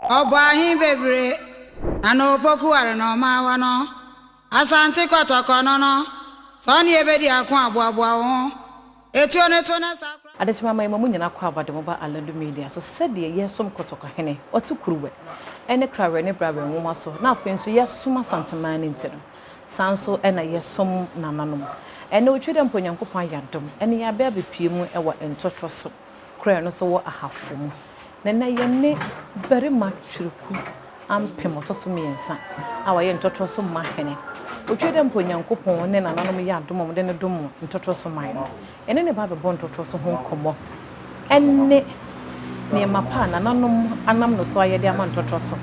Ɔbɔ ahe bebree na na opoku ware na ɔmaawa no Asante kɔtɔkɔ no no sɛ ɔne yɛbɛdi ako a boaboa wo ho Etuo no to na saa kora. Adekyema ma yɛma mo nyina kɔ aba de mo ba Alandu Media so sɛdeɛ yɛsom Kɔtɔkɔhene, ɔte kuruwɛ, ne Krawerɛ ne Brawerɛ nwoma so na afei nso yɛsom Asanteman no nti no, saa nso na yɛsom nananom. Ɛnnɛ otwa dɛ mpo Onyankopɔn ayɛ adom ne yɛabɛ abɛpue mu wɔ ntɔtɔ so korɛ no so wɔ Ahafo mu. Na nnɛ yɛne barima Twereku Ampem ɔtɔ so miensa a ɔyɛ ntɔtorɔ so mma hene. Otwa dɛ mpo Onyankopɔn ne nananom yɛ adom a wɔde no dom ntɔtorɔ so man no. Yɛne no ba abɛbɔ ntɔtorɔ so ho nkɔmmɔ ne nneɛma pa a nananom anam no so ayɛ de ama ntɔtorɔ so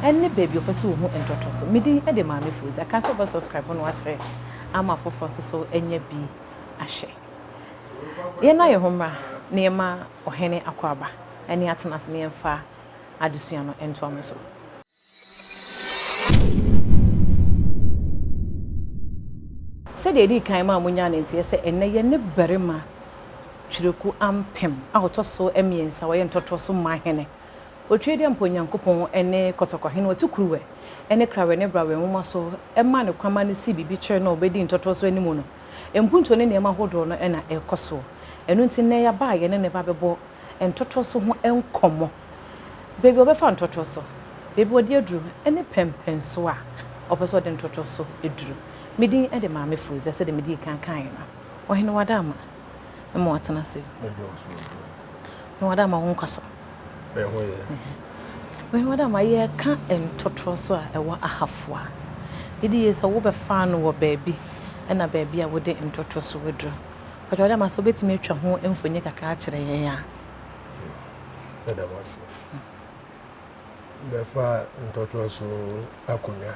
ne baabi a ɔpɛ sɛ ɔhu ntɔtorɔ so. Me din de Maame Foozi. Kae sɛ wobɛ subscribe na wahyɛ ama afoforɔ nso so anya bi ahwɛ. Yɛnna yɛn ho mmra na yɛma ɔhene akwaaba ne atena ase na yɛmfa adesua no ntoa mo so. Sɛdeɛ yɛdii kan maa monyaa no nteɛ sɛ ɛnnɛ yɛne barima Twereku Ampem a ɔtɔ so miensa, ɔyɛ ntɔtorɔ so mahene, Otwedeɛmpa Onyankopɔn ne Kɔtɔkɔhene ɔte kuruwɛ ne Krawɛ ne Brawɛ nwoma so maa no kwan ma no sii biribi kyerɛ no a ɔbɛdii ntɔtorɔ so anim no. Mpuntuo ne nneɛma ahodoɔ no na ɛrekɔ soɔ. Ɛno nti nnɛ yɛaba a yɛne no reba abɛbɔ ntɔtorɔ so ho nkɔmmɔ. Baabi a ɔbɛfa ntɔtorɔ so, baabi a ɔde aduru ne pɛnpɛnsoɔ a ɔpɛ sɛ ɔde ntɔtorɔ so duru. Me din de Maame Fozia sɛdeɛ medii kan kaeɛ no. Ɔhene Wadaama, mma watena ase. Ɔhene Wadaama wo nkwa so. Ɔhene Wadaama yɛreka ntɔtorɔ so a ɛwɔ Ahafo a, medi yie sɛ wobɛfaa no wɔ baabi ɛna baabi a wode ntɔtorɔ so aduru. Ɔhene Wadaama sɛ wobɛtumi atwa ho mfonini kakra akyerɛ yɛn a. Meda mo ase. Bɛfa ntɔtorɔ so akonnwa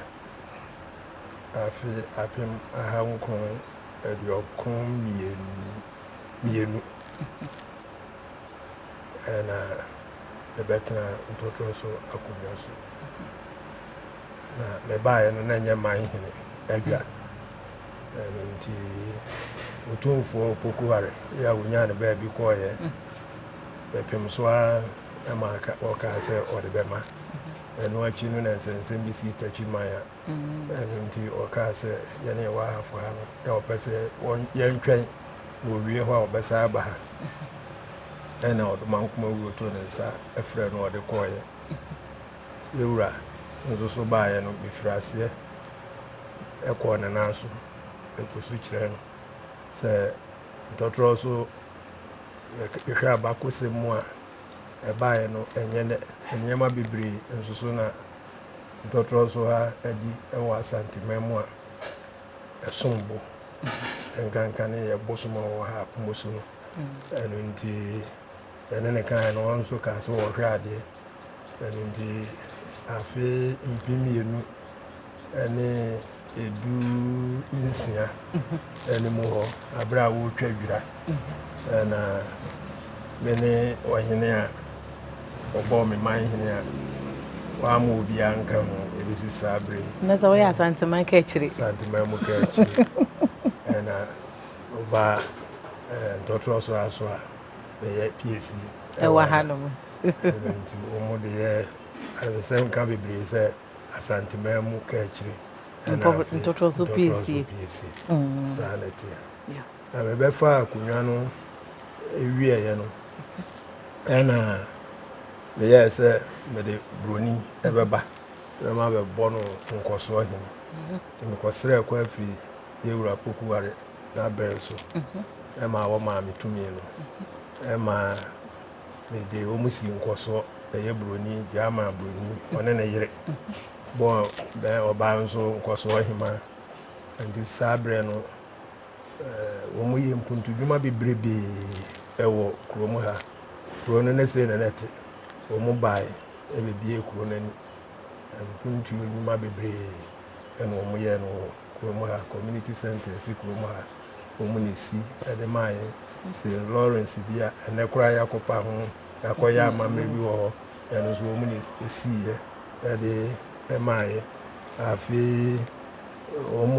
afe 1992 ɛna mebɛtena ntɔtorɔ so akonnwa so. Na mebaeɛ no na ɛnyɛ man hene adwa. Ɛno nti Otumfoɔ Opoku Ware yɛ a ɔnyaa ne baabi kɔeɛ bɛpem so ara ma ɔkaa sɛ ɔde bɛma. Ɛno akyi no na nsɛnsɛm bi sii Takyiman a ɛno nti ɔkaa sɛ yɛne yɛwɔ ahafo ha no na ɔpɛ sɛ yɛntwɛn na ɔwie hɔ a ɔbɛsan aba ha. Ɛna Ɔdomankoma wuo too ne nsa frɛ no ɔde kɔeɛ. Yɛwura nso so baeɛ no mefiri aseɛ kɔɔ ne nan so kɔsu kyerɛɛ no sɛ ntɔtorɔ so yɛhwɛ abakɔsɛm mu a ɛbaeɛ no ɛnyɛ nɛ nneɛma bebree nso so na ntɔtorɔ so ha adi wɔ Asanteman mu a ɛsom bo nkanka ne yɛ bosom a ɔwɔ ha Apomosu no ɛno nti yɛne ne kaeɛ no ɔno nso kaa sɛ wɔhwɛ adeɛ ɛno nti afe 2016 ɛne mu hɔ aberɛ a wɔretwa dwira ɛna me ne ɔhene a ɔbɔɔ me man hene a wamma obiara nka ho ɛbɛsi saa berɛ yi. Na sɛ woyɛ Asanteman ka akyire. Asanteman mu ka akyire ɛna ɔbaa ntɔtorɔ so aso a meyɛ PAC ɛwɔ ha nom. Nti wɔn de yɛ nsɛm ka bebree sɛ Asanteman mu ka akyire ɛna afei Ntɔtorɔ so PAC. Saa na ɛteɛ. Na mebɛfa akonnwa no wieeɛ no ɛna meyɛɛ sɛ mede buroni ɛbɛba na mabɛbɔ no nkɔsoɔ hene. Mekɔsrɛɛ kwan firi Yɛwura Pokuware n'abrɛ so ɛma wɔmaa me tumi no ɛma mede wɔn sii nkɔsoɔ ɛyɛ buroni Gyama buroni ɔne ne yere bɔɔ bɛn ɔbaa nso nkɔsoɔ hema nti saa berɛ no wɔn yɛ mpuntudwuma bebrebee ɛwɔ kurom ha. Kuro no ne sei na na ɛte. Wɔn bae ɛbɛbie kuro no ani. Mpuntuo nnwuma bebree ɛna wɔn yɛ no wɔ kurom ha. Community center si kurom ha. Wɔn na esi ɛde maa yɛn. St. Lawrence bi a ɛnɛ koraa yɛakɔpa ho yɛakɔyɛ amammerɛ bi wɔ hɔ. Ɛno nso wɔn na esiiɛ ɛde maa yɛn. Afei wɔn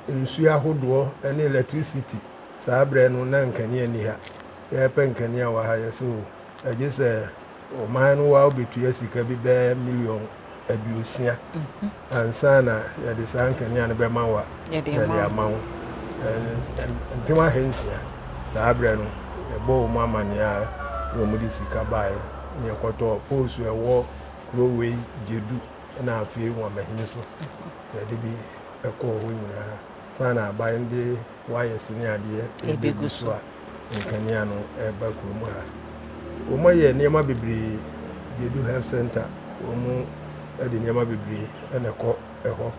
nsuo ahodoɔ ne electricity saa berɛ no na nkanea nni ha. Yɛrepɛ nkanea wɔ ha yɛsɛ o ɛgye sɛ Ɔman no wa wobɛtua sika bi bɛyɛ million 60 ansa na yɛde saa nkanea no bɛma wo a, yɛde ama wo 600,000. Saa berɛ no, yɛbɔ wɔn amanneɛ a na wɔde sika baeɛ na yɛkɔtɔɔ poles ɛwɔ kuro wei Gyedu na afei Nwamahini so. Yɛde bi kɔɔ hɔ nyinaa. Saa na aban de wires ne adeɛ ɛbɛgu so a nkanea no ɛreba kurom ha. Wɔayɛ nneɛma bebree, Gyedu Health Center, wɔn de nneɛma bebree na ɛkɔ ɛhɔ.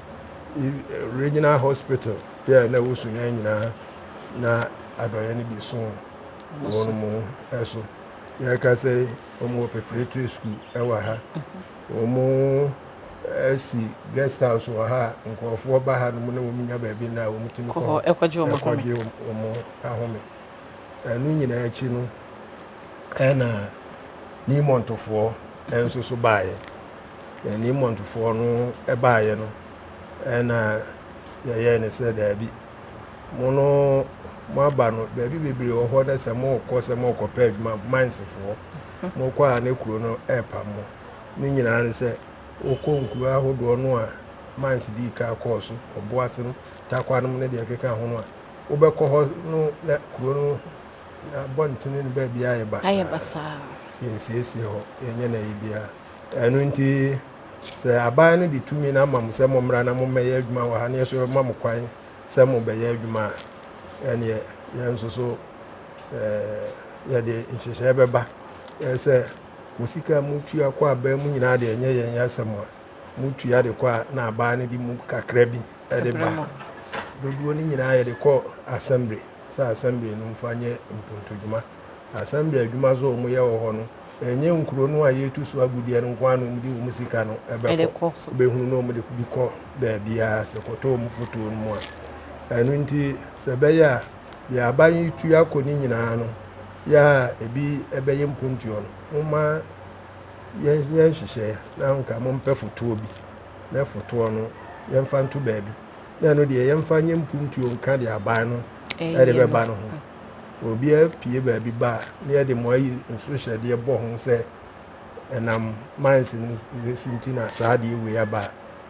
Regional Hospital yɛ na ɛwɔ Sunyani nyinaa na adɔeɛ no bi so wɔn mu so. Yɛka sɛ wɔn wɔ preparatory school ɛwɔ ha. Wɔn asi guest house wɔ ha a nkurɔfoɔ ba ha nom na wɔn nya baabi na wɔn tumi kɔ hɔ ɛkɔgye wɔn ahome. Ɛkɔgye wɔn ahome. Ɛno nyinaa akyi no ɛna Newmontfoɔ nso so baeɛ. Na Newmontfoɔ no baeɛ no ɛna yɛyɛɛ ne sɛ daabi, mo no moaba no baabi bebree wɔ hɔ na sɛ mokɔ sɛ mokɔpɛ adwuma minesfoɔ mokɔ a ne kuro no ɛrepam mo. Ne nyinaa ne sɛ wokɔ nkuro ahodoɔ no a mines dii ka kɔɔ so, Ɔboase no, Tarkwa nom ne deɛ ɛkeka ho no a, wobɛkɔ hɔ no na kuro no abɔntene no baabi ayɛ basaa. Ayɛ basaa. Yɛnsiesie hɔ, yɛnyɛ no ayi biara. Ɛno nti sɛ aban no de tumi no ama mo sɛ mommra na mommɛyɛ adwuma wɔ ha na yɛso yɛbɛma mo kwan sɛ mobɛyɛ adwuma a, ɛneɛ yɛn nso so yɛde nhyehyɛeɛ bɛba sɛ mo sika a motua kɔ aban mu nyinaa deɛ ɛnyɛ yɛn asɛm a motua de kɔ a na aban no de mu kakra bi de ba. Dodoɔ no nyinaa yɛde kɔ assembly sɛ assembly no mfa nyɛ mpuntudwuma. Assembly adwuma nso a wɔyɛ wɔ hɔ no, ɛnyɛ nkuro no a yɛtu so agudeɛ no nko ara na wɔde wɔn sika no bɛkɔ. Wobɛhunu na wɔde bi kɔ baabiara sɛ kɔtɔ wɔn fotoɔ no mu a. Ɛno nti sɛ ɛbɛyɛ a deɛ aban yi tua kɔ ne nyinaa no, yɛ a ebi bɛyɛ mpuntuo no, momma yɛnyɛ nhyehyɛeɛ na nka mompɛ fotoɔ bi na fotoɔ no yɛmfa nto baabi na ɛno deɛ yɛmfa nyɛ mpuntuo nka deɛ aban no ɛde bɛba no ho. Obiara pie baabi ba a na yɛde mo ayi nsohyɛdeɛ bɔ ho sɛ ɛnam mines no so nti na saa adeɛ wei aba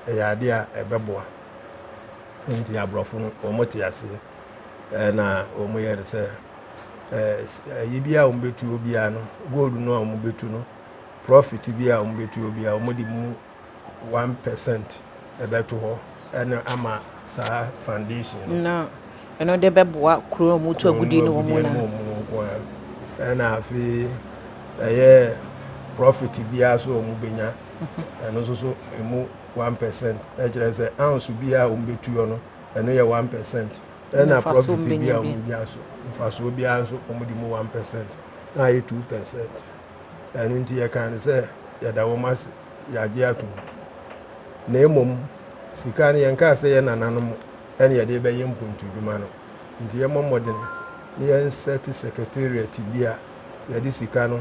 a, ɛyɛ adeɛ a ɛbɛboa. Nti aborɔfo no wɔn te aseɛ ɛna wɔn yɛ no sɛ ɛyi bi a wɔn bɛtu obiara no gold no a wɔn bɛtu no profit bi a wɔn bɛtu obiara wɔn de mu 1% ɛbɛto hɔ ɛna ama saa foundation no. Na ɛno de bɛboa kuro a wɔtu agudie no wɔ mu na. Nko ara ɛna afei ɛyɛ profit biara so wɔn bɛnya ɛno nso so emu 1% ɛkyerɛ sɛ ounce biara a wɔn bɛtuo no ɛno yɛ 1% ɛna profit biara wɔn biara so mfasoɔ biara nso wɔn de mu 1% na ayɛ 2%. Ɛno nti yɛka no sɛ yɛda wɔn ase, yɛagye atom. Na mmom sika no yɛnkaa sɛ yɛ nananom ɛne yɛde bɛyɛ mpuntudwuma no. Nti yɛmmɔ mmɔden na yɛnsɛte secretariat bi a yɛde sika no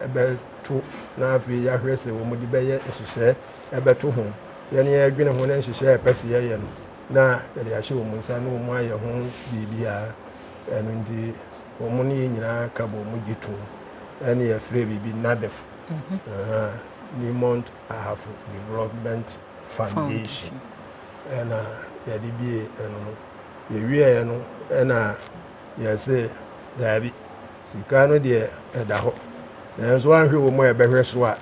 ɛbɛto na afei yɛahwɛ sɛ wɔn de bɛyɛ nhyehyɛɛ ɛbɛto ho. Yɛne yɛdwene ho na nhyehyɛɛ ɛpɛ sɛ yɛyɛ no na yɛde ahyɛ wɔn nsa na wɔn ayɛ ho biribiara. Ɛno nti wɔn ne yɛn nyinaa ka bɔ wɔn gye tom ɛne yɛfrɛ biribi NADEF, Newmont Ahafo Development Foundation ɛna yɛde bie ɛno no. Yɛwieɛ no ɛna yɛse daabi, sika no deɛ ɛda hɔ nanso wanhwɛ wɔ mu a ɛbɛhwɛ so a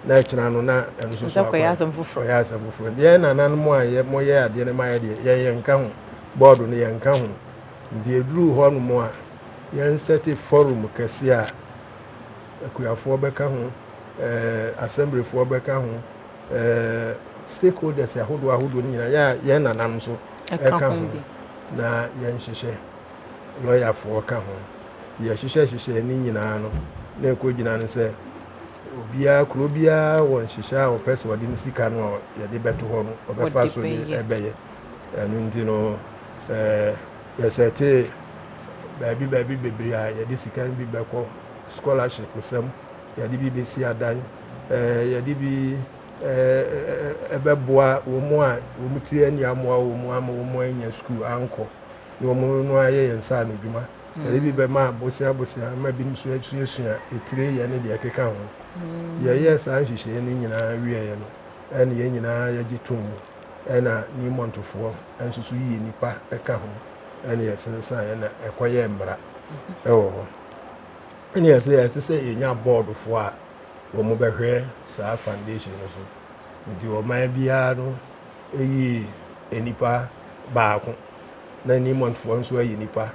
na ɛkyena no na ɛno nso so akɔyɛ asɛm foforɔ. Ɔyɛ asɛm foforɔ. Nti yɛn nananom a yɛ moyɛ adeɛ no ma yɛ deɛ yɛn yɛnka ho, bɔɔdo no yɛnka ho. Nti ɛduruu hɔ nom a yɛnsɛte forum kɛseɛ a akuafoɔ bɛka ho, assemblyfoɔ bɛka ho, stakeholders ahodoɔ ahodoɔ no nyinaa yɛ a yɛn nananom nso ɛka ho na yɛnhyehyɛ lɔyafoɔ ka ho. Yɛhyehyɛ hyehyɛ ne nyinaa no na ɛkɔgyina no sɛ obiara kuro biara wɔ nhyehyɛ a ɔpɛ sɛ ɔde ne sika no a yɛde bɛto hɔ no ɔbɛfa so de ɛbɛyɛ. Ɛno nti no yɛsɛtee baabi baabi bebree a yɛde sika no bi bɛkɔ scholarship sɛm, yɛde bi bɛsi adan, yɛde bi ɛbɛboa wɔn a wɔn tiri ani amoa wɔn ama wɔn anya sukuu ankɔ na wɔn no ayɛ yɛn nsa ano dwuma. Yɛde bi bɛma abosea abosea ama binom nso asuasua etire yɛ ne deɛ ɛkeka ho. Yɛyɛɛ saa nhyehyɛeɛ no nyinaa wieeɛ no, ɛna yɛn nyinaa yɛgye too mu, ɛna Newmontfoɔ nso so yii nnipa ka ho, ɛna yɛsensaeɛ na ɛkɔyɛɛ mmara wɔ hɔ. Ɛna yɛsɛ ɛsɛ sɛ yɛnya bɔɔdofoɔ a wɔbɛhwɛ saa foundation no so. Nti ɔman biara no yii nnipa baako, na Newmontfoɔ nso ayi nnipa,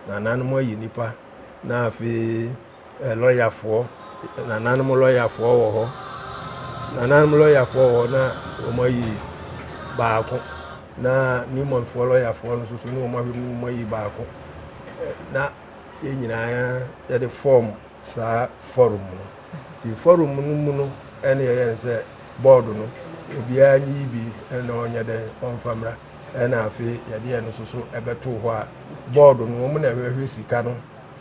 nananom ayi nnipa, na afei lɔyafoɔ, nananom lɔyafoɔ wɔ hɔ. Nananom lɔyafoɔ wɔ hɔ na wɔayi baako, na Newmontfoɔ lɔyafoɔ no nso so ne wɔn ahwɛ mu wɔayi baako. Na yɛn nyinaa yɛde fɔɔm saa forum no. Nti forum no mu no ɛne yɛyɛ no sɛ bɔɔdo no obiara nyiyi bi na ɔnyɛ dɛn ɔmfa mmra. Ɛna afei yɛde ɛno nso so ɛbɛto hɔ a bɔɔdo no wɔn na ɛhwehwɛ sika no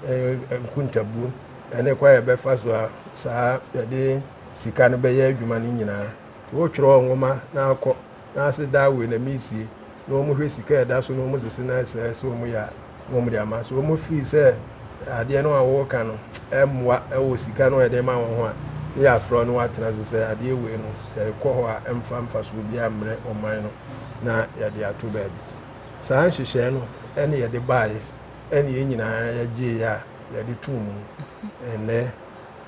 nkontabuo ne kwan a yɛbɛfa so a saa yɛde sika no bɛyɛ adwuma no nyinaa. Wotwerɛ nwoma na akɔ na ase daa wei na meresie na wɔhwɛ sika a ɛda so na wɔsese na ɛsɛ sɛ wɔyɛ a na wɔde ama. So wɔn fii sɛ adeɛ no a wɔreka no mmoa wɔ sika no a yɛde ma wɔn ho a, ne yɛafrɛ no watena ase sɛ adeɛ wei no yɛrekɔ hɔ a ɛmfa mfasoɔ biara mmerɛ ɔman no na yɛde ato baabi. Saa nhyehyɛɛ no ɛne yɛde baeɛ ɛne yɛn nyinaa yɛgyeeɛ a yɛde too mu. Ɛnnɛ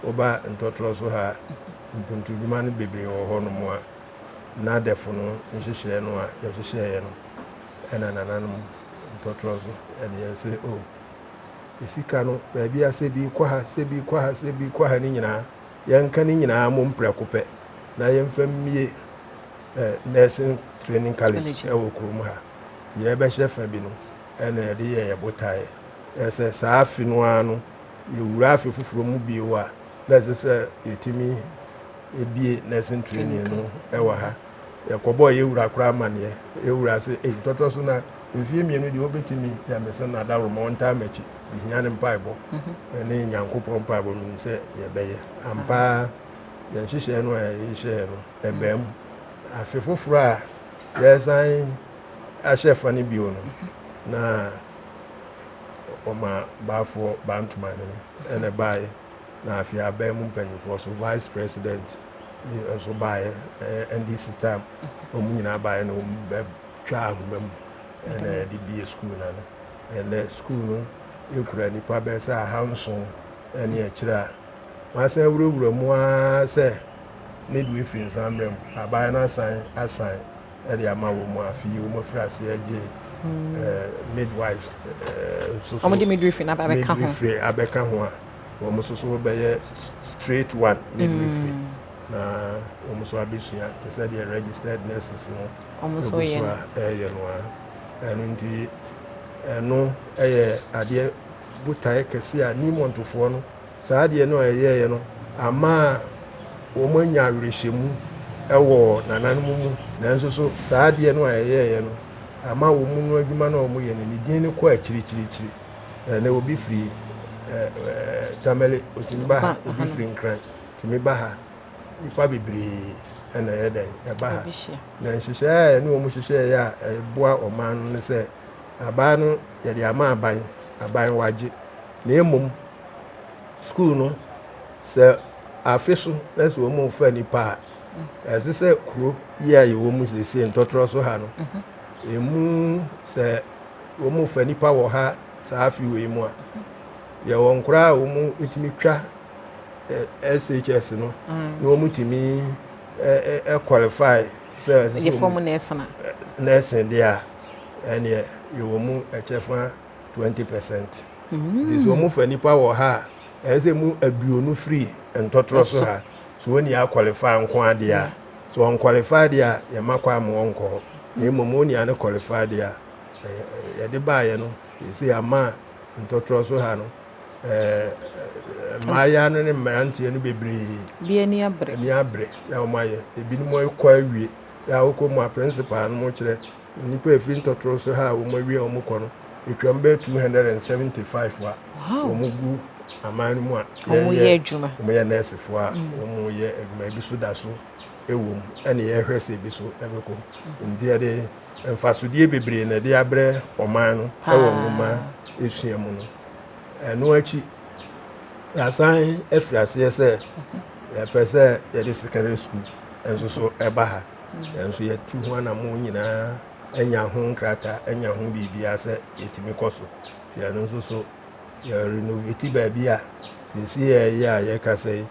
woba ntɔtorɔ so ha a, mpuntudwuma no bebree wɔ hɔnom a n'adɛfo no nhyehyɛɛ no a yɛhyehyɛeɛ no ɛna nananom ntɔtorɔ so ɛne yɛn sɛ o oh, sika no baabi a sɛ bi kɔ ha sɛ bi kɔ ha sɛ bi kɔ ha ne nyinaa yɛnka ne nyinaa mo mprɛko pɛ na yɛmfa mmie eh, nursing training college ɛwɔ kurom ha yɛbɛhyɛ fa bi no ɛna yɛde yɛ yɛ botaeɛ ɛsɛ saa afe no ara no yɛwura afe foforɔ mu bio a na ɛsɛ sɛ yɛtumi ebie nursing training no ɛwɔ ha. Yɛkɔbɔɔ yɛ wura koraa amaneɛ. Yɛ wura se, ei, ntɔtɔ so na mfie mmienu deɛ wobɛtumi yɛ me sɛ nadaworo ma ɔntaa m'akyi. Mehia ne mpaebɔ ne Nyankopɔn mpaebɔ menim sɛ yɛbɛyɛ. Ampa ara yɛn nhyehyɛɛ no a yɛhyehyɛɛ no ɛbaa mu. Afe foforɔ a yɛresan ahyɛ fa no bio no, na ɔma baafoɔ Bantomahene ɛna ɛbaeɛ. Na afei aban mu mpanyinfoɔ so vice president ne nso baeɛ ɛyɛ NDC time wɔn nyinaa baeɛ na wɔn bɛtwa ahoma mu ɛna yɛde bie sukuu no ano. Ɛnɛ sukuu no ekura nipa bɛyɛ sɛ 700 ɛne akyire a wɔasan awurawura mu ara sɛ midwifery nsan mmerɛ mu aban no asan asan ɛde ama wɔn mu afei wɔn afiri aseɛ gye midwives nso so wɔn de midwifery na abɛka ho midwifery abɛka ho a wɔn nso so bɛyɛ straight one midwifery mm. na wɔn nso abɛsua te sɛ deɛ registered nurses no wɔn nso yɛ no a ɛyɛ no a ɛno nti ɛno ɛyɛ adeɛ botaeɛ kɛse a Newmontfoɔ no Saa adeɛ no a ɛyɛeɛ no ama wɔanya awerɛhyɛmu wɔ nananom mu. Nanso so saa adeɛ no a ɛyɛeɛ no ama wɔn no adwuma no a wɔyɛ no ne din no kɔ akyirikyirikyiri. Ɛnɛ obi firi Tamale ɔtumi ba ha, obi firi Nkran tumi ba ha. Nnipa bebree na ɛyɛ dɛn ɛba ha. Na nhyehyɛeɛ a ɛne wɔn hyehyɛeɛ a ɛboa ɔman no ne sɛ abaa no yɛde ama aban, aban wagye. Na mmom Sukuu no, sɛ afe so na sɛ wɔn fa nipa a, ɛsɛ sɛ kuro yi a yɛwɔ mu seesei ntɔtorɔ so ha no, emu sɛ wɔn fa nipa wɔ ha saa afe wei mu a, yɛwɔ nkoraa a wɔn tumi twa SHS no na wɔn tumi qualify sɛ ɛsɛ sɛ wɔn nursing deɛ a, ɛneɛ yɛwɔ mu ɛkyɛfa 20%. Nti sɛ wɔn fa nipa wɔ ha a, ɛyɛ sɛ mu 20 firi ntɔtorɔ so ha. So wɔn nyinaa qualify nko adeɛ a, so wɔn qualify deɛ a, yɛma kwan ma wɔn nkɔ hɔ. Na mmom wɔn nyinaa no qualify deɛ a, yɛde baayɛ no, yɛsɛ yɛama ntɔtorɔ so ha no, mmaayewa no ne mmeranteɛ no bebree. Bi ani abere. Ani abere na wɔn ayɛ. Ebinom kɔ awie. Yɛ a wokɔ mu a principal no mo kyerɛ Nnipa a ɛfiri ntɔtorɔ so ha a wɔawie a wɔkɔ no, ɛtwam bɛyɛ 275 a wɔgu aman no mu a wɔyɛ adwuma. Wɔyɛ nɛɛsefoɔ a wɔyɛ adwuma. Ebi so da so wɔ mu ɛne yɛhwɛ sɛ ebi so ɛbɛkɔ mu. Nti yɛde mfasodeɛ bebree na ɛde abrɛ ɔman no ɛwɔ nwoma esua mu no. Ɛno akyi, yɛasan afiri aseɛ sɛ. Yɛpɛ sɛ yɛde secondary school nso so ɛba ha. Yɛn nso yɛtu ho anammɔn nyinaa anya ho nkrataa, anya ho biribiara sɛ yɛtumi kɔ so. Nti ɛno nso so yɛ renovate baabi a seesei yɛyɛ a yɛkasa yi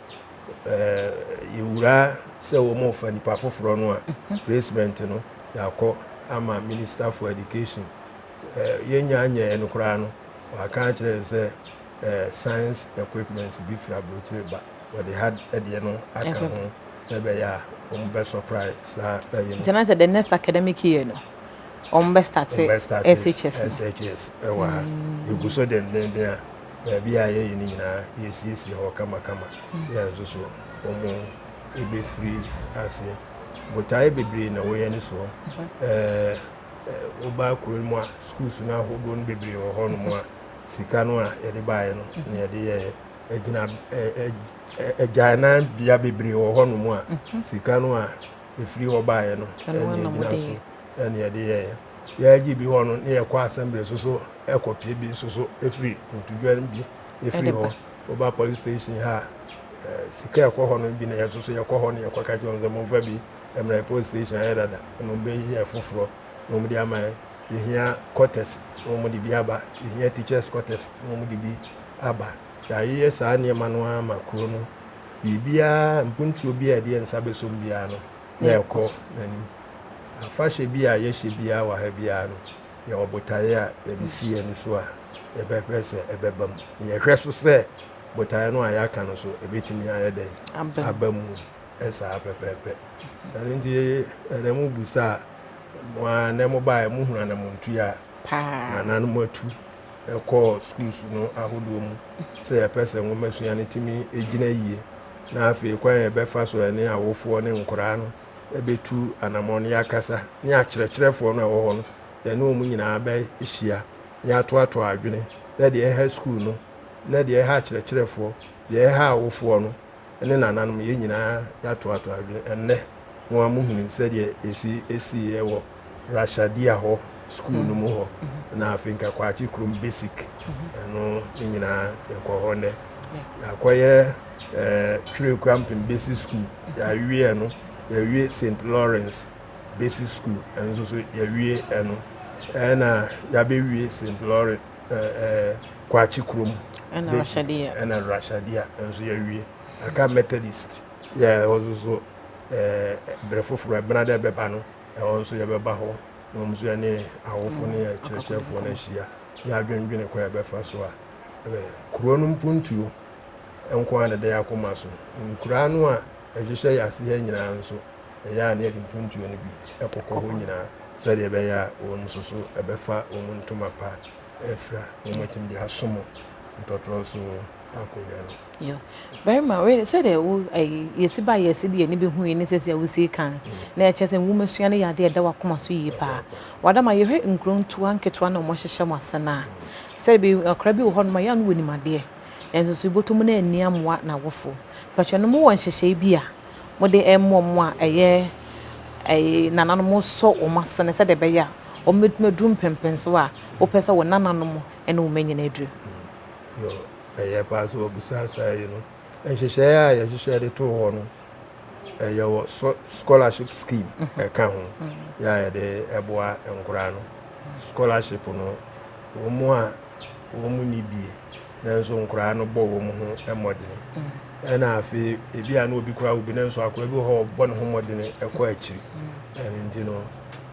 ɛɛ yɛwura sɛ wɔn fa nipa foforɔ no a placement no yɛakɔ ama minister for education ɛɛ yɛnya nyɛɛ no koraa no waka akyerɛ sɛ ɛɛ science equipment bi firi aburokyire ba wɔde ha deɛ no aka ho sɛ ɛbɛyɛ a wɔn bɛ supply saa ɛyɛ no. Nti na sɛ the next academic year no wɔn bɛ start SHS no. SHS ɛwɔ ha egu so dendenden a baabi a yɛyɛ no nyinaa yɛsiesie hɔ kamakama yɛn nso so wɔn ebɛfiri aseɛ botaeɛ bebree na wɔyɛ ne soɔ ɛɛ woba kuro mu a schools no ahodoɔ no bebree wɔ hɔnom a sika no a yɛde baeɛ no na yɛde yɛɛ ɛgyina ɛɛ ɛgyanan bea bebree wɔ hɔnom a sika no a efiri hɔ baeɛ no ɛna egyina so ɛna yɛde yɛɛ yɛagye bi hɔ no ne yɛkɔ assembly nso so ɛkɔpie bi nso so efiri ntudwa no bi efiri hɔ woba police station ha ɛɛ sika ɛkɔ hɔ no bi na yɛn nso so yɛkɔ hɔ no yɛkɔ ka kyerɛ wɔn sɛ momfa bi mmerɛ police station ayɛ dada na wɔn bɛyi yɛ foforɔ na wɔn de ama yɛn yɛhia quarters na wɔn de bi aba yɛhia teachers quarters na wɔn de bi aba yɛayeyɛ saa nneɛma no ama kuro no biribiara mpuntuo bi a yɛde yɛn nsa bɛsom biara no na ɛkɔ n'anim afahyɛ bi a yɛhyɛ biara wɔ ha biara no yɛwɔ botaeɛ a yɛde si yɛn so a yɛbɛpɛ sɛ ɛbɛba mu na yɛhwɛ so sɛ botaeɛ no a yɛaka no so ɛbɛtumi ayɛ dɛn aba mu ɛsaa pɛpɛɛpɛ ɛno nti ɛnɛ mu busa a mo a nɛ mo baeɛ mo hunu anamontu a nananom atu ɛkɔɔ schools no ahodoɔ mu sɛ yɛpɛ sɛ nwomasua no tumi gyina yie na afei kwan a yɛbɛfa so ɛne awofoɔ ne nkoraa no ɛbɛtu anammɔn ne yɛakasa ne akyerɛkyerɛfoɔ no a ɛwɔ hɔ no yɛne wɔn nyinaa bɛhyia ne yɛatoatoa adwene na deɛ ɛha school no na deɛ ɛha akyerɛkyerɛfoɔ deɛ ɛha awofoɔ no ne nananom yɛn nyinaa yɛatoatoa adwene ɛnnɛ wɔn a muhunu sɛdeɛ esi esiiɛ wɔ Rashadia hɔ school no mu hɔ na afei nka Kwakye kurom basic ɛno ne nyinaa yɛkɔ hɔ nnɛ yɛakɔyɛ ɛɛ Twerɛkua Mpem basic school yɛawie no yɛawie St Lawrence basic school ɛno nso so yɛawie ɛno ɛna yɛabɛwie St Lawrence ɛɛ ɛɛ Kwakye kurom ɛna ɛna Rashadia nso yɛawie aka Methodist yɛ ɛhɔ nso so ɛɛ berɛ foforɔ ɛbena dɛ ɛbɛba no ɛhɔ nso yɛbɛba hɔ na wɔn nso yɛne awofo ne akyerɛkyerɛfoɔ no ahyia yɛadwendwene kwan a yɛbɛfa so a ɛbɛyɛ kuro no mpuntuo nko ara na ɛda yɛn akoma so nkuraa no a ɛhyehyɛ yɛn ase ha nyinaa nso ɛyɛ a ne yɛde mpuntuo no bi ɛkɔkɔ hɔ nyinaa sɛdeɛ ɛbɛyɛ a wɔn nso so ɛbɛfa wɔn ntoma pa afira na wɔn atumi de asom ntɔtorɔ so akonnwa no. Yo. Barima, wei sɛdeɛ wo ayi yɛsi ba yɛsi de yɛni bɛhu yi ne sɛsi a wosi kan na ɛkyɛ sɛ nwomasua no yɛ adeɛ ɛda wakoma so yie paa. Wadama yɛhwɛ nkuro ntoa nketewa na wɔhyehyɛ mo ase no a sɛdeɛ bi akora bi wɔ hɔnom a yɛ a no wɔnim adeɛ nanso so bɔtɔ mu no anni amoa n'awofo. Mpakyɛ no mowɔ nhyehyɛe bi a mode ɛmmoa mo a ɛyɛ ɛyi nananom sɔ wɔn asene sɛdeɛ ɛbɛyɛ a wɔbɛtumi aduru mpɛmpɛnso a wopɛ sɛ wo nananom ne wo mma nyinaa aduru. Yo, ɛyɛ paa sɛ wɔbusa saa yi no nhyehyɛeɛ a yɛhyehyɛ de too hɔ no ɛyɛ wɔ scholarship scheme ɛka ho yɛ a yɛde ɛboa nkoraa no scholarship no wɔn mu a wɔn mu ni bie nanso nkoraa no bɔ wɔn ho mmɔdene ɛna afei ebi a na obi koraa obi nanso akora bi wɔ hɔ ɔbɔ ne ho mmɔdene ɛkɔ akyiri ɛno nti no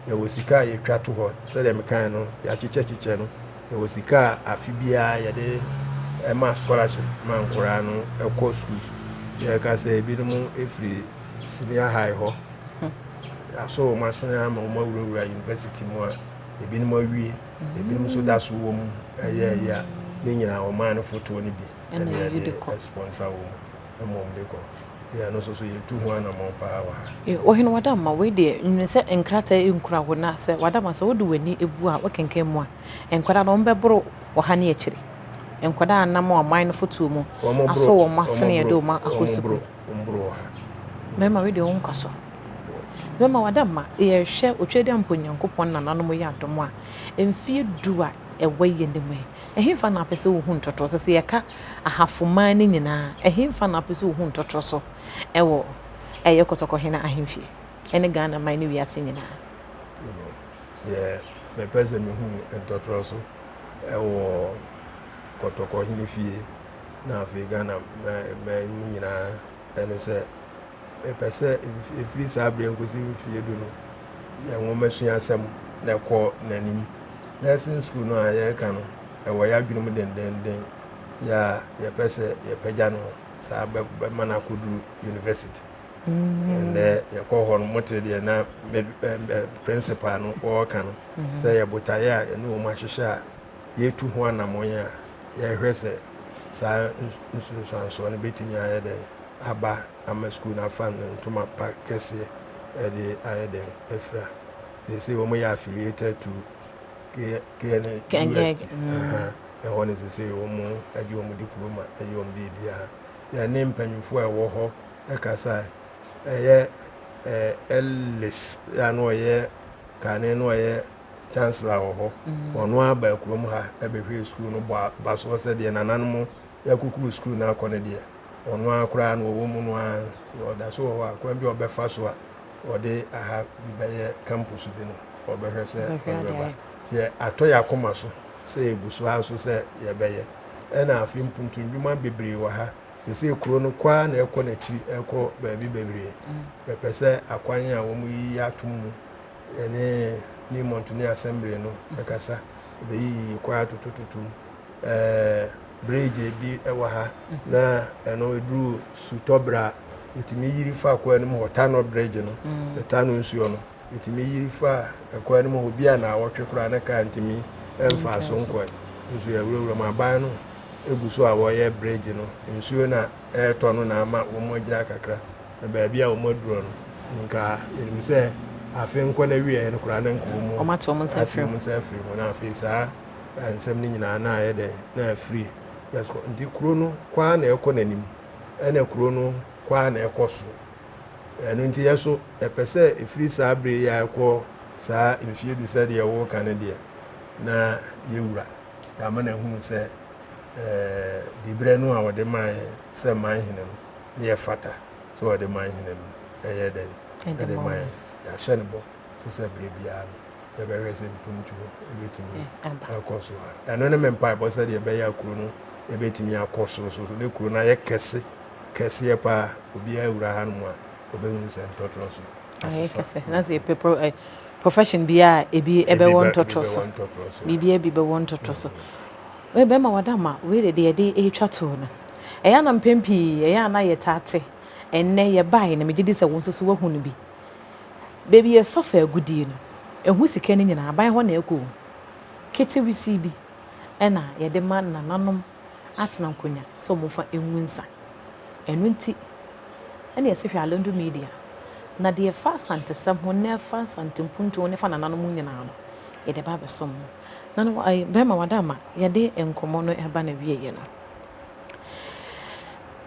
yɛwɔ sika a yɛtwa to hɔ sɛdeɛ mekan no yɛakyekyɛkyekyɛ no yɛwɔ sika a afe biara yɛde ɛma scholarship ma nkoraa no ɛkɔ schools yɛka sɛ ebinom efiri senior high hɔ yɛasɔ wɔn asene ama wɔn awurawura university mu a ebinom awie ebinom nso da so wɔ mu ɛyɛ ɛyɛ a ne nyinaa ɔman no fotoɔ no bi ɛne yɛde sponsor wɔn ɛma wɔn de kɔ yɛn no nso so yɛtu ho anammɔn paa wɔ ha. Ɔhene Wadama wei deɛ nyini sɛ nkrataa nkura wo na sɛ Wadama sɛ wode w'ani ebu a wokenkan mu a nkwadaa no wɔn bɛboro ɔha ne akyire nkwadaa a nam ɔman no fotoɔ mu asɔ wɔn asene yɛde wɔn akɔ sukuu mmarima wei deɛ wɔn nkɔ so mmarima Wadama yɛhwɛ otwa de ampo Nyankopɔn nananom yɛ adom a mfie 10 a ɛwɔ yɛn anim yi, ɛhefa na apɛ sɛ wohu ntɔtɔ so? Sɛ yɛka ahafoman no nyinaa, ɛhefa na apɛ sɛ wohu ntɔtɔ so ɛwɔ ɛyɛ Kɔtɔkɔhene ahemfie ɛne Ghana man ne wiase nyinaa? Deɛ mepɛ sɛ mehu ntɔtorɔ so ɛwɔ Kɔtɔkɔhene fie na afei Ghana man mu nyinaa ɛne sɛ mepɛ sɛ ɛfiri saa berɛ nkɔsi mfeɛ du no yɛn nwomasua asɛm na ɛkɔ n'anim. Nursing school no a yɛreka no ɛwɔ yɛn adwene mu dendenden yɛ a yɛpɛ sɛ yɛpagya no saa bɛma no akɔduru university. Ɛnɛ yɛkɔ hɔ no mote deɛ na principal no wɔreka no sɛ yɛ botaeɛ a ɛne wɔn ahyehyɛ a yɛtu ho anammɔn a yɛhwɛ sɛ saa nsunsuansoɔ no bɛtumi ayɛ dɛn aba ama school no afa no ntoma pa kɛseɛ ɛde ayɛ dɛn afira. Seesei wɔn yɛ affiliated to KNUST. Ɛhɔ no seesei wɔn agye wɔn diploma, ɛyɛ wɔn biribiara. Yɛne mpanyinfoɔ a ɛwɔ hɔ ɛkasa ɛyɛ Ellis a na ɔyɛ kane na ɔyɛ chancellor wɔ hɔ. Ɔno aba kurom ha ɛbɛhwɛ school no bɔ abasoɔ sɛdeɛ nananom yɛakukuru school no akɔ no deɛ ɔno ara koraa na ɔwɔ mu no ara ɔda so wɔ hɔ a kwan bi a ɔbɛfa so a ɔde aha bi bɛyɛ campus bi no ɔbɛhwɛ sɛ ɔde bɛba. Nti atɔ yɛ akoma so sɛ yɛgu so ara so sɛ yɛbɛyɛ. Ɛna afei mpuntundwuma bebree wɔ ha. Sɛsɛ kuro no kɔ ara na ɛkɔ n'akyi ɛkɔ baabi bebree. Yɛpɛ sɛ akwan a wɔn yiyi ato mu yɛne Newmont ne assembly no ɛkasa ɛbɛyiyi kwan atotototo mu. Bridge bi ɛwɔ ha na ɛno ɛduru sutɔberɛ a yɛtumi yiri fa kwan no mu hɔ Tano bridge no Tano nsuo no yɛtumi yiri fa kwan no mu hɔ bi a na awɔtwe koraa ne kaa ntumi ɛmfa so nkɔ nso yɛwurawura mu aban no egu so a wɔyɛ bridge no nsuo na ɛretɔ no na ama wɔn agyina kakra na baabi a wɔn aduro no nka yɛnim sɛ afe nkɔ na wieɛ no koraa na nka wɔn Wɔn ato wɔn nsa afiri wɔn nsa afiri mu na afei saa nsɛm no nyinaa na ayɛ dɛ na afiri yɛsɔ nti kuro no kwaa na ɛkɔ n'anim ɛna kuro no kwaa na ɛkɔ so ɛno nti yɛ so ɛpɛ sɛ ɛfiri saa bere yi a ɛkɔ saa mfie du sɛdeɛ wɔreka no deɛ na yɛwura yɛama no ahunu sɛ diberɛ no a wɔde maa yɛn sɛ man hene no ne yɛfata sɛ wɔde man hene no ɛyɛ dɛn ɛde ma yɛn. Yɛahyɛ no bɔ so sɛ berɛ biara no yɛbɛhwɛ sɛ mpuntuo ɛbɛtumi akɔ so. Ɛno ne me mpaebɔ sɛdeɛ ɛbɛyɛ a kuro no ɛbɛtumi akɔ soro so ne kuro no ayɛ kɛse kɛseɛ paa obiara wura ha no mu a ɔbɛhunu sɛ ntɔtorɔ so ayɛ kɛse na sɛ yɛpɛ profession biara ebi ɛbɛwɔ ntɔtorɔ so biribiara bi bɛwɔ ntɔtorɔ so. Wei bɛrima wada ma wei de deɛ yɛde ɛretwa toɔ no ɛyɛ ana mpɛn pii ɛyɛ ana yɛtaa te ɛnnɛ yɛbaeɛ na megye di sɛ wo nso so woahu no bi. Baabi yɛfa fa agudie no, ɛho sika no nyinaa aban hɔ na ɛkɔ o. Ketewisi bi ɛna yɛde ma nananom atena nkonnwa sɛ wɔmfa ngu nsa. Ɛno nti ɛna yɛse hwɛ Alendo Media na deɛ ɛfa Asantesɛm ho na ɛfa Asante mpuntuo ho na ɛfa nananom ho nyinaa no, yɛde ba abɛsom mo. Na no bɛrima wada ama yɛde nkɔmmɔ no ɛba n'awieeɛ no.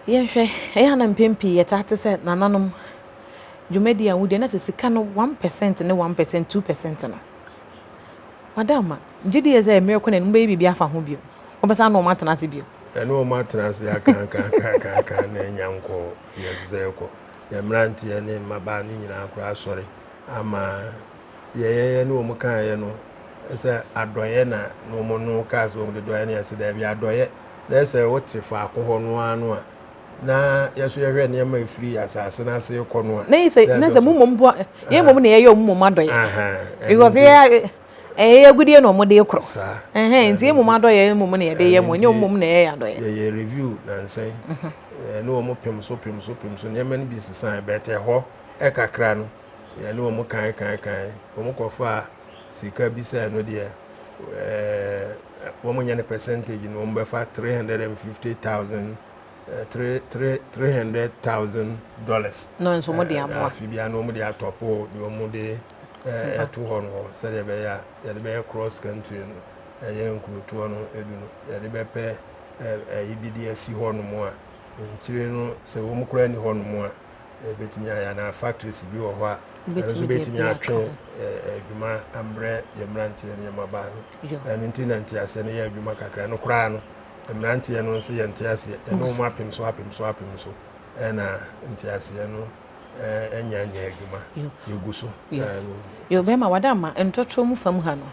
Yɛnhwɛ, ɛyɛ a na mpɛn pii yɛtaa te sɛ nananom dwumadi a wodi na sɛ sika no 1% ne 1%, 2% no. Wada ama, gye di yɛ sɛ mmerɛ kɔ n'anim mobɛyɛ biribi afa ho bio. Mobɛsan ne wɔn atena ase bio. Yɛne wɔn atena ase akaakaakaaka na anya nkɔ deɛ ɛsɛ sɛ ɛkɔ. Yɛn mmeranteɛ ne mmabaa no nyinaa koraa asɔre ama deɛ yɛyɛ ne wɔn kaeɛ no sɛ adɔeɛ na na wɔn no kaa sɛ wɔn de dɔeɛ no yɛsɛ daabi adɔeɛ na ɛsɛ wote faako hɔ no ara no a na yɛso yɛhwɛ nneɛma ɛfiri asase no ase kɔ no a na yɛ na sɛ mo mmom mpo yɛn mmom na yɛyɛ wɔn mmom adɔeɛ because yɛ ɛyɛ agudie na wɔn de korɔ ɛhɛn nti yɛn mmom adɔeɛ mmom na yɛde yɛ mo nyɛ wɔn mmom na yɛyɛ adɔeɛ. Yɛyɛ review nansɛn ɛne wɔn pem so pem so pem so nneɛma no bi sesa bɛtɛ hɔ ɛkakra no yɛne wɔn kan kan kan wɔn kɔfa sika bi sɛ ɛno deɛ ɛɛ wɔn nyɛ no percentage no wɔn bɛfa 350,000 three three $300,000. No nso wɔn de aboa. Afi bia na wɔn de atɔpo deɛ wɔn de ɛto hɔ no hɔ sɛdeɛ ɛbɛyɛ a yɛde bɛyɛ cross country no ɛyɛ nkurotoɔ no edu no yɛde bɛpɛ ɛyi bi de asi hɔ nom a nkyire no sɛ wɔn koraa ni hɔ nom a. Ɛbɛtumi ayɛ anaa factories bi wɔ hɔ a ɛno nso bɛtumi atwe adwuma ambrɛ yɛ mmeranteɛ ne yɛ mmabaa no. Ɛno nti na nteaseɛ no yɛ adwuma kakra no koraa no mmeranteɛ no nso yɛ nteaseɛ ɛne wɔn apem so apem so apem so ɛna nteaseɛ no ɛnya nyɛ adwuma yɛgu so. Yo bɛrima wada ama ntɔtɔ mu fam ha no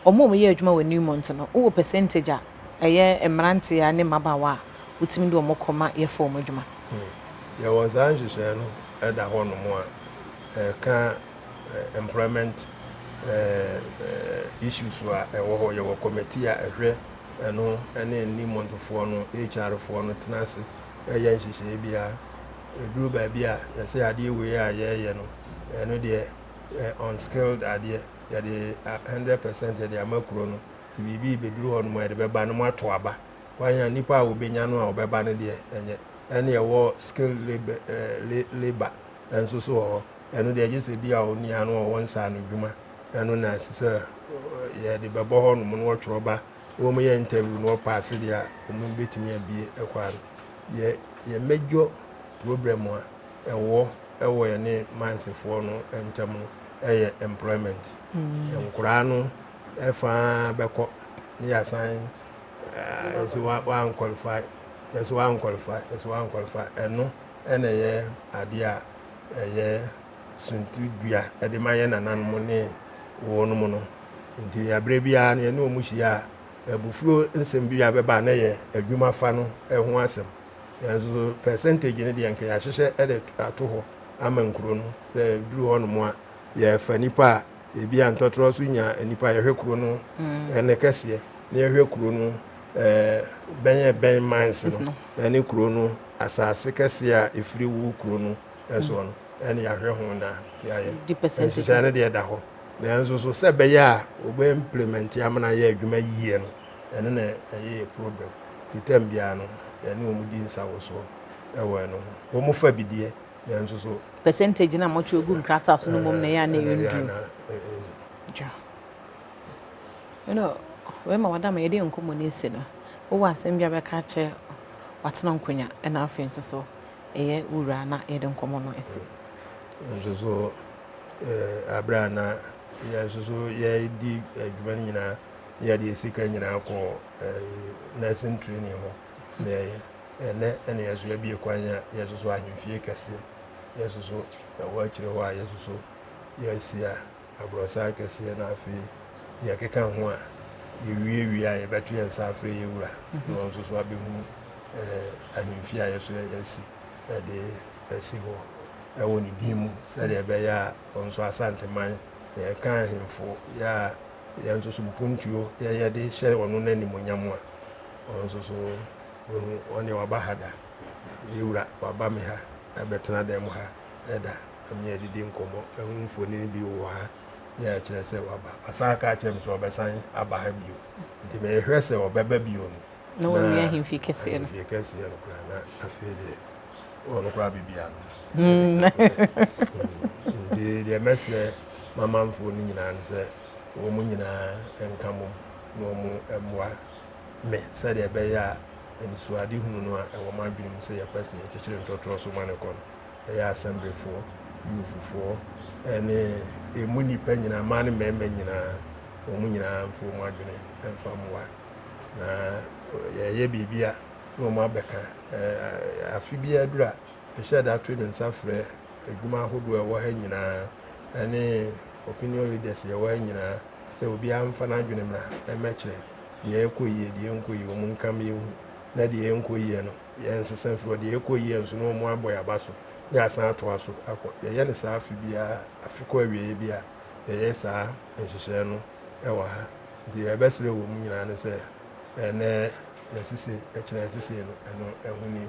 wɔn a wɔyɛ adwuma wɔ Newmont no wowɔ percentage a ɛyɛ mmeranteɛ ne mmabaawa a wotumi de wɔn kɔ ma yɛfa wɔn adwuma? Yɛwɔ saa nhyehyɛe no da hɔnom a ɛka employment issues a ɛwɔ hɔ. Yɛwɔ committee a ɛhwɛ ɛno ne Newmontfoɔ no, HR foɔ no tena ase ɛyɛ nhyehyɛe biara. Ɛduru baabi a yɛsɛ adeɛ wei a yɛreyɛ no, ɛno deɛ unskilled adeɛ, yɛde 100% yɛde ama kuro no. Nti biribi bɛduru hɔ nom a yɛde bɛba no moato aba. Kwan a nipa a wɔbɛnya no a ɔbɛba no deɛ ɛnyɛ. Ɛne ɛwɔ skilled labour ɛɛ labour nso so wɔ hɔ. Ɛno deɛ gye sɛ bi a onua no ɔwɔ nsaano dwuma. Ɛno na ɛsɛ sɛ yɛde bɛbɔ hɔ nom na wɔtwerɛ ba na wɔn yɛ interview na wɔpaase deɛ a wɔn bɛtumi abie ɛkwan no. Yɛ yɛ major problem a ɛwɔ ɛwɔ yɛne mansefoɔ no ntam no ɛyɛ employment. Nkoraa no ɛfaa bɛkɔ ne yɛasan yɛsɛ wan qualify, yɛsɛ wan qualify, yɛsɛ wan qualify. Ɛno ɛna ɛyɛ adeɛ a ɛyɛ suntidua ɛde ma yɛ nananom ne wɔnom no. Nti aberɛ biara no yɛne wɔn hyia a, abufuo nsɛm bi a bɛba na yɛ adwuma fa no ho asɛm. Nanso so percentage no deɛ nka yɛahyehyɛ ɛde ato hɔ ama nkuro no sɛ duru hɔ nom a yɛfa nipa a ebi a ntɔtorɔ so nya nipa yɛhwɛ kuro no ɛne kɛseɛ na yɛhwɛ kuro no ɛɛ bɛn ɛbɛn mines no ɛne kuro no asase kɛseɛ a ɛfiri wo kuro no ɛsoɔ no ɛne yɛahwɛ ho na yɛayɛ nhyehyɛ no deɛ da hɔ. Nanso so sɛ ɛbɛyɛ a wɔbɛ implement amena yɛ adwuma yie no, ɛno na ɛyɛ yɛ problem. Nti term biara no yɛne wɔn di nsawosoɔ ɛwɔ ɛno ho. Wɔn fa bi deɛ nanso so percentage na mɔtwe ogu nkrataa so no mmom na ɛyɛ a na ɛyɛ nduru. Dwa. You wei ma wada ma yɛde nkɔmmɔ no asi no, wowɔ asɛm bi a bɛka akyerɛ watena nkonnwa ɛna afei nso so ɛyɛ wura na yɛde nkɔmmɔ no asi. Nso so aberɛ a na yɛn nso so yɛdi adwuma no nyinaa na yɛde sika nyinaa kɔ nursing training hɔ na yɛyɛ ɛnɛ ɛna yɛn nso yɛabie kwan a yɛn nso so ahemfie kɛseɛ yɛn nso so ɛwɔ akyire hɔ a yɛn nso so yɛasi a aborɔsan kɛseɛ na afei yɛkeka ho a yɛwie wie a yɛbɛto yɛn nsa afrɛ yɛ wura na ɔno nso so abɛhu ahemfie a yɛn nso yɛasi ɛde asi hɔ ɛwɔ ne din mu sɛdeɛ ɛbɛyɛ a ɔno nso Asanteman yɛka ahemfo yɛ a yɛn nso so mpuntuo yɛyɛ de hyɛ ɔno n'animonyam a ɔno nso so wehu ɔne waba ha da yɛwura waba me ha ɛbɛtena dan mu ha ɛda ɛne yɛdidi nkɔmmɔ ɛho mfonini bi wɔ ha yɛ kyerɛ sɛ waba asan aka akyerɛ me sɛ ɔbɛsan aba ha bio nti mehwɛ sɛ ɔbɛba bio no na wɔawie ahemfie kɛseɛ no. Ahemfie kɛseɛ no koraa na afei deɛ ɔno koraa bibia no nti deɛ mɛsrɛ mamanfoɔ no nyinaa no sɛ wɔn mu nyinaa nka mom na wɔn mmoa me sɛdeɛ ɛbɛyɛ a anisoade hunu no a ɛwɔ m'adwene mu sɛ yɛpɛ sɛ yɛkyekyere ntɔtorɔ so ma ne kɔ no ɛyɛ assemblyfoɔ, youthfoɔ ɛne emu nnipa nyinaa, mmaa ne mmarima nyinaa, wɔn nyinaa mfa wɔn adwene mfa mmoa na yɛyɛ biribi a na wɔn abɛka. Afe biara duru a mehyɛ da to me nsa frɛ adwuma ahodoɔ a ɛwɔ ha nyinaa ɛne opinion leaders yɛwɔ ha nyinaa sɛ obiara mfa n'adwene mmra ɛmmɛkyerɛ deɛ ɛkɔ yie, deɛ ɛnkɔ yie, wɔn nka ma yɛnhu na deɛ ɛnkɔ yie no yɛnsesa mfiri hɔ, deɛ ɛkɔ yie nso na wɔn abɔ yɛn aba so na yɛasan atoa so akɔ. Yɛyɛ no saa afe biara, afe kɔ awieeɛ bi a yɛyɛ saa nhyehyɛeɛ no ɛwɔ ha. Nti yɛbɛsrɛ wɔ mu nyinaa ne sɛ ɛnɛ yɛsese ɛkyerɛ yɛsese no ɛno ɛho ni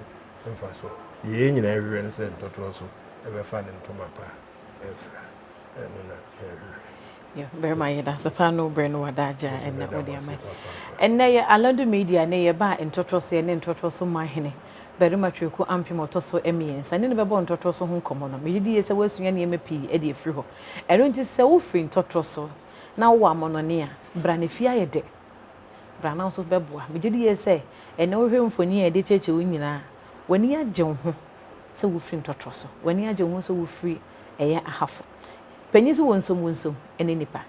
mfasoɔ. Deɛ yɛn nyinaa hwehwɛ ne sɛ ntɔtorɔ so ɛbɛfa ne ntoma pa afira, ɛno na yɛhwehwɛ. Bɛrima yɛda ase paa no berɛ no wada agye a ɛnɛ wode ama. Ɛnnɛ yɛ Alandu Media ne yɛbaa ntɔtorɔ so yɛne ntɔtorɔ so mahene Barima Tweku Ampem ɔtɔ so mmiɛnsa ne no bɛbɔ ntɔtorɔ so ho nkɔmmɔ no. Megye di yie sɛ woasua nneɛma pii de afiri hɔ. Ɛno nti sɛ wofiri ntɔtorɔ so na wowɔ amɔnɔne a, bra na fie ayɛ dɛ. Bra na wo nso bɛboa. Megye di yie sɛ ɛnnɛ wohwɛ mfonin a yɛde kyerɛkyerɛ wo nyinaa, w'ani agye wo ho. sɛ wofiri ntɔtorɔ so. W'ani agye wo ho sɛ wofiri ɛyɛ Ahafo. Panyin sɛ wonsom wonsom ne nnipa.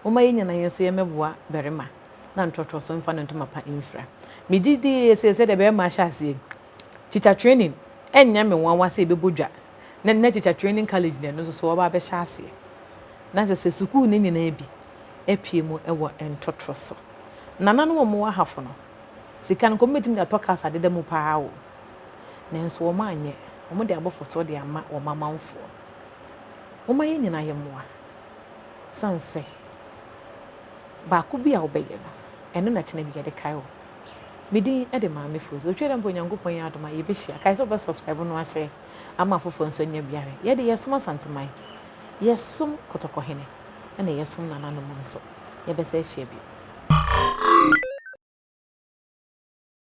Momma yɛn nyinaa yɛn nso yɛmmɛboa barima na ntɔtorɔ so mfa ne ntoma pa mfira. Megye di yie sɛ sɛdeɛ barima ahyɛ aseɛ yi, teacher training ɛnyɛ me nwanwa sɛ yɛbɛbɔ dwa na na teacher training college na ɛno nso so wɔba abɛhyɛ aseɛ. Na sɛ sɛ sukuu no nyinaa bi apue mu wɔ ntɔtorɔ so. Nananom a wɔwɔ Ahafo no, sika no nka wɔbɛtumi de atɔ cars adeda mu paa o. Nanso wɔanyɛ. Wɔde abɔ fotoɔ de ama wɔn amanfoɔ. Momma yɛn nyinaa yɛmmoa. Ɛsiane sɛ baako bi a wobɛyɛ no, ɛno na kyena bi yɛde kae wo. Me din de Maame Fozi. Otwa dɛ mpo Onyankopɔn yɛ adom a yɛbɛhyia. Kae sɛ wobɛ subscribe no ahyɛ ama afoforɔ nso anya bi ahwɛ. Yɛde yɛsom Asanteman, yɛsom Kɔtɔkɔhene, ɛna yɛsom nananom nso. Yɛbɛsan ahyia bio.